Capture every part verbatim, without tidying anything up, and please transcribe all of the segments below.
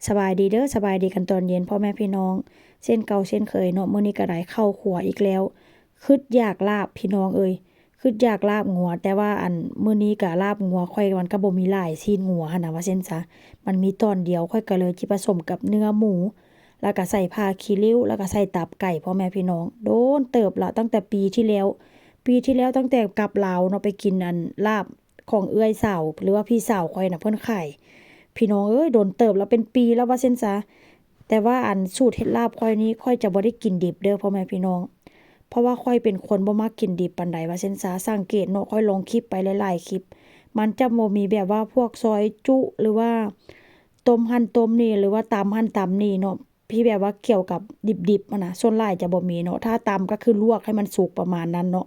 สบายดีเด้อ สบายดีกันตอนเย็นพ่อแม่พี่น้อง เช่นเก่าเช่นเคยเนาะ มื้อนี้ก็ได้เข้าครัวอีกแล้ว คิดอยากลาบพี่น้องเอ้ย คิดอยากลาบงัว แต่ว่าอันมื้อนี้ก็ลาบงัวข้อยมันก็บ่มีหลาย ซี้นงัวหั้นนะ ว่าซั่นซะ มันมีตอนเดียว ข้อยก็เลยสิผสมกับเนื้อหมู แล้วก็ใส่ผ้าขี้ริ้ว แล้วก็ใส่ตับไก่พ่อแม่พี่น้อง โดนเติบละ ตั้งแต่ปีที่แล้ว ปีที่แล้วตั้งแต่กลับลาวเนาะ ไปกินอันลาบของเอื้อยสาว หรือว่าพี่สาวข้อยนะ เพิ่นขาย พี่น้องเอ้ย โดนเติบแล้ว เป็นปีแล้วว่าซั่นซะ แต่ว่าอันสูตรเฮ็ดลาบข้อยนี้ ข้อยจะบ่ได้กินดิบเด้อพ่อแม่พี่น้อง เพราะว่าข้อยเป็นคนบ่มักกินดิบปานใดว่าซั่นซะ สังเกตเนาะ ข้อยลงคลิปไปหลายๆคลิป มันจะบ่มีแบบว่าพวกซอยจุ หรือว่าต้มหั่นต้มนี่ หรือว่าตำหั่นตำนี่เนาะ ที่แบบว่าเกี่ยวกับดิบๆหั้นนะ ส่วนหลายจะบ่มีเนาะ ถ้าตำก็คือลวกให้มันสุกประมาณนั้นเนาะ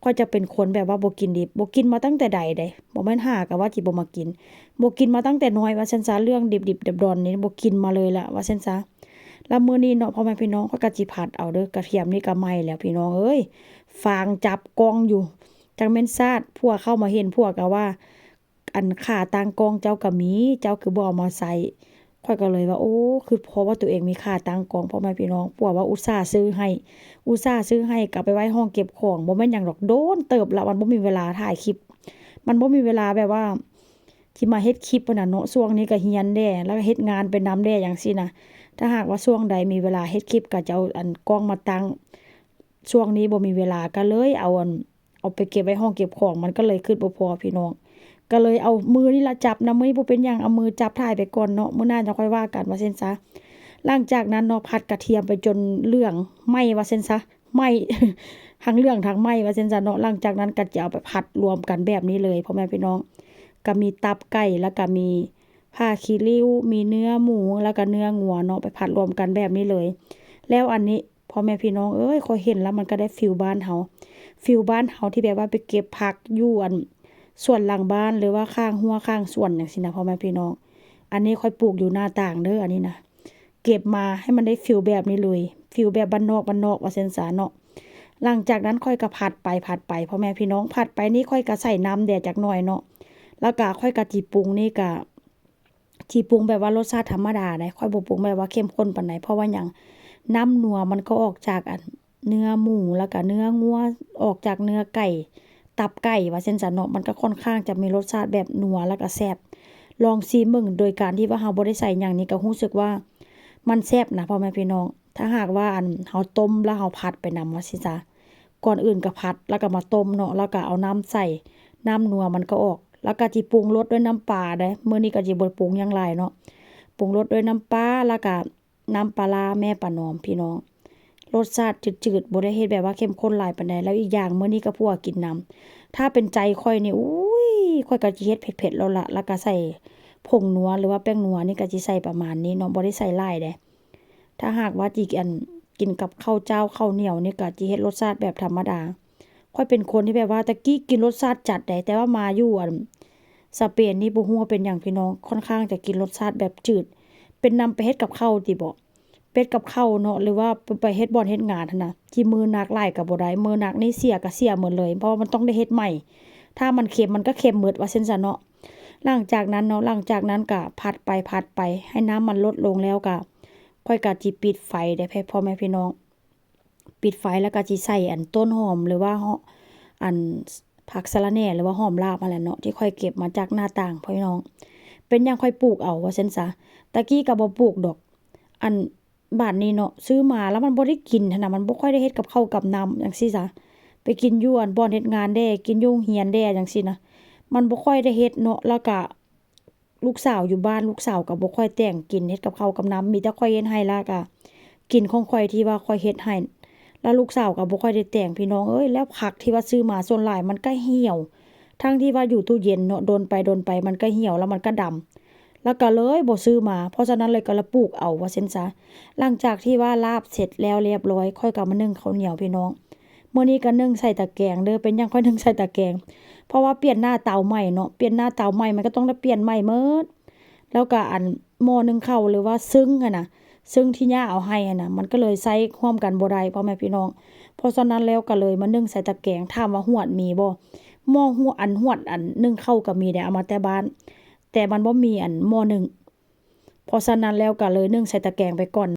ข้อยจะเป็นคนแบบว่าบ่กินดิบ บ่กินมาตั้งแต่ใดเด้ บ่แม่นหาก็ว่าสิบ่มากิน บ่กินมาตั้งแต่น้อยว่าซั่นซะ เรื่องดิบๆดอนๆนี่บ่กินมาเลยละว่าซั่นซะ แล้วมื้อนี้เนาะพ่อแม่พี่น้อง ข้อยก็สิผัดเอาเด้อ กระเทียมนี่ก็ไหม้แล้วพี่น้องเอ้ย ฟางจับกล้องอยู่ จั่งแม่นซาด ผัวเข้ามาเห็น ผัวก็ว่า อันขาตั้งกล้องเจ้าก็มี เจ้าคือบ่เอามาใส่ ข้อยก็เลยว่า โอ้ คิดพอว่าตัวเองมีขาตั้งกล้อง พ่อแม่พี่น้อง ผัวว่าอุตส่าห์ซื้อให้ อุตส่าห์ซื้อให้ ก็ไปไว้ห้องเก็บของ บ่แม่นหยังดอก โดนเติบละ มันบ่มีเวลาถ่ายคลิป มันบ่มีเวลาแบบว่า สิมาเฮ็ดคลิปหั้นนะเนาะ ช่วงนี้ก็เรียนแด่ แล้วก็เฮ็ดงานไปนำแด่จั่งซี้นะ ถ้าหากว่าช่วงใดมีเวลาเฮ็ดคลิป ก็จะเอาอันกล้องมาตั้ง ช่วงนี้บ่มีเวลา ก็เลยเอาอัน เอาไปเก็บไว้ห้องเก็บของ มันก็เลยคิดบ่พอพี่น้อง ก็เลยเอามือนี่ละจับนะ มื้อนี้บ่เป็นหยัง เอามือจับถ่ายไปก่อนเนาะ มื้อหน้าจะค่อยว่ากันว่าซั่นซะ หลังจากนั้นเนาะ ผัดกระเทียมไปจนเหลืองไหม้ว่าซั่นซะ ไหม้ ทั้งเหลืองทั้งไหม้ว่าซั่นซะเนาะ หลังจากนั้นก็จะเอาไปผัดรวมกันแบบนี้เลยพ่อแม่พี่น้อง ก็มีตับไก่ แล้วก็มีผ้าขี้ริ้ว มีเนื้อหมู แล้วก็เนื้องัวเนาะ ไปผัดรวมกันแบบนี้เลย แล้วอันนี้ พ่อแม่พี่น้องเอ้ย ข้อยเห็นแล้วมันก็ได้ฟีลบ้านเฮา ฟีลบ้านเฮาที่แบบว่าไปเก็บผักอยู่อันสวนหลังบ้าน หรือว่าข้างรั้วข้างสวนจั่งซี้นะพ่อแม่พี่น้อง อันนี้ข้อยปลูกอยู่หน้าต่างเด้อ อันนี้นะ เก็บมาให้มันได้ฟีลแบบนี้เลย ฟีลแบบบ้านนอกบ้านนอกว่าซั่นซะเนาะ หลังจากนั้นข้อยก็ผัดไปผัดไปพ่อแม่พี่น้อง ผัดไปนี่ข้อยก็ใส่น้ำแด่จักหน่อยเนาะ แล้วก็ข้อยก็สิปรุงนี่ก็ สิปรุงแบบว่ารสชาติธรรมดาเด้ ข้อยบ่ปรุงแบบว่าเข้มข้นปานใด เพราะว่าหยัง น้ำนัวมันก็ออกจากอันเนื้อหมู แล้วก็เนื้องัว ออกจากเนื้อไก่ ตับไก่ว่าซั่นซะเนาะ มันก็ค่อนข้างจะมีรสชาติแบบนัวแล้วก็แซ่บ ลองชิมเบิ่ง โดยการที่ว่าเฮาบ่ได้ใส่หยังนี่ก็รู้สึกว่ามันแซ่บนะพ่อแม่พี่น้อง ถ้าหากว่าอันเฮาต้มแล้วเฮาผัดไปนำว่าซั่นซะ ก่อนอื่นก็ผัด แล้วก็มาต้มเนาะ แล้วก็เอาน้ำใส่ น้ำนัวมันก็ออก แล้วก็สิปรุงรสด้วยน้ำปลาเด้ มื้อนี้ก็สิบ่ปรุงหยังหลายเนาะ ปรุงรสด้วยน้ำปลา แล้วก็น้ำปลาร้าแม่ประนอมพี่น้อง รสชาติจืดๆ บ่ได้เฮ็ดแบบว่าเข้มข้นหลายปานใด แล้วอีกอย่างมื้อนี้ก็ผัวกินนำ ถ้าเป็นใจข้อยนี่ อุ้ย ข้อยก็สิเฮ็ดเผ็ดๆ แล้วล่ะ แล้วก็ใส่ผงนัว หรือว่าแป้งนัวนี่ก็สิใส่ประมาณนี้เนาะ บ่ได้ใส่หลายเด้ ถ้าหากว่าสิอัน กินกับข้าวเจ้าข้าวเหนียวนี่ก็สิเฮ็ดรสชาติแบบธรรมดา ข้อยเป็นคนที่แบบว่าแต่กี้กินรสชาติจัดเด้ แต่ว่ามาอยู่อันสเปนนี่บ่ฮู้ว่าเป็นหยังพี่น้อง ค่อนข้างจะกินรสชาติแบบจืด เป็นนำไปเฮ็ดกับข้าวติบ่ เฮ็ดกับข้าวเนาะ หรือว่าไปเฮ็ดบ่อนเฮ็ดงานหั้นนะ สิมื้อหนักหลายก็บ่ได้ มื้อหนักนี่เสียก็เสียหมดเลย เพราะว่ามันต้องได้เฮ็ดใหม่ ถ้ามันเค็มมันก็เค็มหมดว่าซั่นซะเนาะ หลังจากนั้นเนาะ หลังจากนั้นก็ผัดไปผัดไป ให้น้ำมันลดลงแล้วก็ ข้อยก็สิปิดไฟเด้ พ่อแม่พี่น้อง ปิดไฟแล้วก็สิใส่อันต้นหอม หรือว่าหอ- อันผักสะระแหน่ หรือว่าหอมลาบหั้นแหละเนาะ ที่ข้อยเก็บมาจากหน้าต่างพ่อพี่น้อง เป็นหยังข้อยปลูกเอาว่าซั่นซะ แต่กี้ก็บ่ปลูกดอก อันบาดนี้เนาะ ซื้อมาแล้วมันบ่ได้กินหั้นนะ มันบ่ค่อยได้เฮ็ดกับข้าวกับน้ำจั่งซี้ซะ ไปกินอยู่อันบ่อนเฮ็ดงานแด่ กินอยู่โรงเรียนแด่จั่งซี้นะ มันบ่ค่อยได้เฮ็ดเนาะ แล้วก็ ลูกสาวอยู่บ้าน ลูกสาวก็บ่ค่อยแต่งกิน เฮ็ดกับข้าวกับน้ำ มีแต่ข้อยเฮ็ดให้ แล้วก็กินของข้อยที่ว่าข้อยเฮ็ดให้ แล้วลูกสาวก็บ่ค่อยได้แต่งพี่น้องเอ้ย แล้วผักที่ว่าซื้อมาส่วนหลายมันก็เหี่ยว ทั้งที่ว่าอยู่ตู้เย็นเนาะ โดนไปโดนไปมันก็เหี่ยวแล้วมันก็ดำ แล้วก็เลยบ่ซื้อมา เพราะฉะนั้นเลยก็เลยปลูกเอาว่าซั่นซะ หลังจากที่ว่าลาบเสร็จแล้วเรียบร้อย ข้อยก็มานึ่งข้าวเหนียวพี่น้อง มื้อนี้ก็นึ่งใส่ตะแกรงเด้อ เป็นหยังข้อยนึ่งใส่ตะแกรง เพราะว่าเปลี่ยนหน้าเตาใหม่เนาะ เปลี่ยนหน้าเตาใหม่มันก็ต้องได้เปลี่ยนใหม่หมด แล้วก็อันหม้อนึ่งข้าวหรือว่าซึ่งหั้นนะ ซึ่งที่ย่าเอาให้หั้นนะ มันก็เลยใช้ร่วมกันบ่ได้พ่อแม่พี่น้อง เพราะฉะนั้นแล้วก็เลยมานึ่งใส่ตะแกรง ถามว่าฮวดมีบ่ หม้อฮวด อันฮวดอันนึ่งข้าวก็มีเด้ เอามาแต่บ้าน แต่มันบ่มีอันหม้อนึ่ง เพราะฉะนั้นแล้วก็เลยนึ่งใส่ตะแกรงไปก่อน